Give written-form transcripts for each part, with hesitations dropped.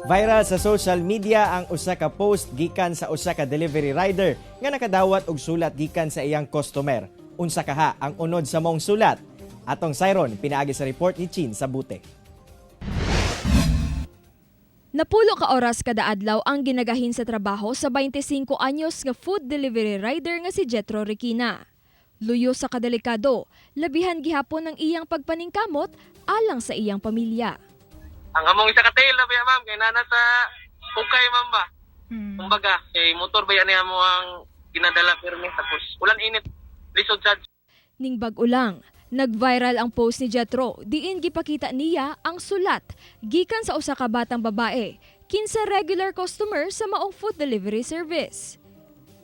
Viral sa social media ang usa ka post gikan sa usa ka delivery rider nga nakadawat og sulat gikan sa iyang customer. Unsa kaha ang unod sa maong sulat? Atong sayron pinaagi sa report ni Chin Sabute. Napulo ka oras kada adlaw ang ginagahin sa trabaho sa 25 anyos nga food delivery rider nga si Jetro Requina. Luyo sa kadelikado, labihan gihapon ang iyang pagpaningkamot alang sa iyang pamilya. Ang among isa ka tail na ba, ma'am, kay nana sa ukay, ma'am ba. Kumbaga kay motor ba yan mo ang ginadala pirmi, tapos ulan, init, lisod sad. Ning bag-o lang, nag-viral ang post ni Jetro diin gipakita niya ang sulat gikan sa usa ka batang babae kinsa regular customer sa maong food delivery service.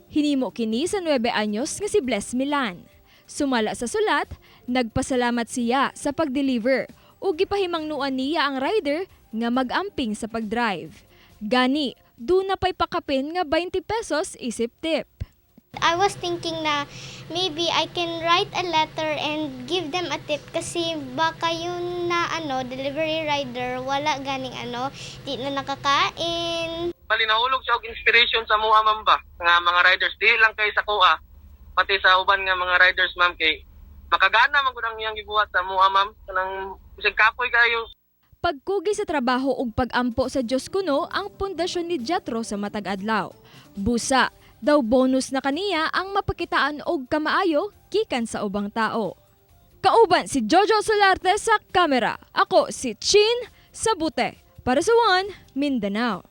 Hinimo kini sa 9 anyos nga si Bless Milan. Sumala sa sulat, nagpasalamat siya sa pag-deliver ug gipahimangnuan niya ang rider nga mag-amping sa pag-drive. Gani, duna pa'y pakapin nga 20 pesos isip tip. I was thinking na maybe I can write a letter and give them a tip kasi baka yun na ano, delivery rider, wala ganing ano, di na nakakain. Bali nahulog siya og inspiration sa mua, ma'am ba, nga mga riders, di lang kay sa kuha, pati sa uban nga mga riders, ma'am, kay makagana man gud ang iyang gibuhat sa mua, ma'am, kanang bisag kapoy kayo. Pagkugi sa trabaho ug pagampo sa Diyos kuno ang pundasyon ni Jetro sa matag adlaw. Busa, daw bonus na kaniya ang mapakitaan og kamaayo gikan sa ubang tao. Kauban si Jojo Solarte sa kamera. Ako si Chin Sabute para sa One Mindanao.